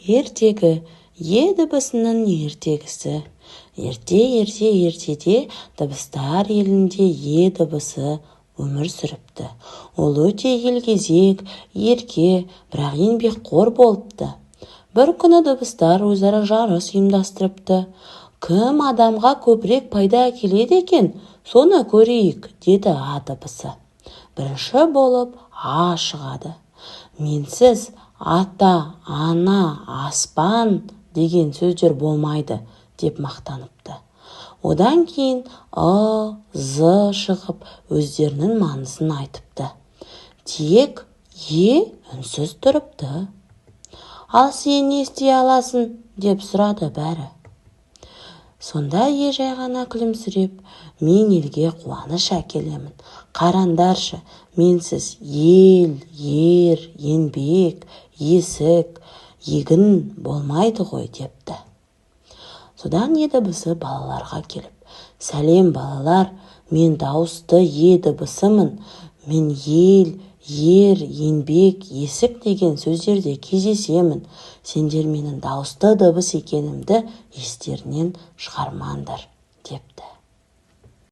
Ертегі. Е дыбысының ертегісі. Ерте-ерте ертеде дыбыстар елінде Е дыбысы өмір сүріпті. Ол өте елгезек, ерке, бірақ еңбекқор болыпты. Бір күні дыбыстар өзара жарыс ұйымдастырыпты. «Кім адамға көбірек пайда әкеледі екен, соны көрейік», – деді А дыбысы. Бірінші болып А шығады. «Менсіз ата, ана, аспан деген сөздер болмайды», – деп мақтаныпты. Одан кейін Ы, З шығып, өздерінің маңызын айтыпты. Тек Е үнсіз тұрыпты. «Ал сен не істей аласың?» – деп сұрады бәрі. Сонда Е жай ғана күлімсіреп: «Мен елге қуаныш әкелемін. Қараңдаршы, менсіз ел, ер, еңбек, есік, егін болмайды ғой», – депті. Содан Е дыбысы балаларға келіп: «Сәлем, балалар! Мен дауысты Е дыбысымын. Мен ел, ер, еңбек, есік деген сөздерде кездесемін. Сендер менің дауысты дыбыс екенімді естеріңнен шығармаңдар», – депті.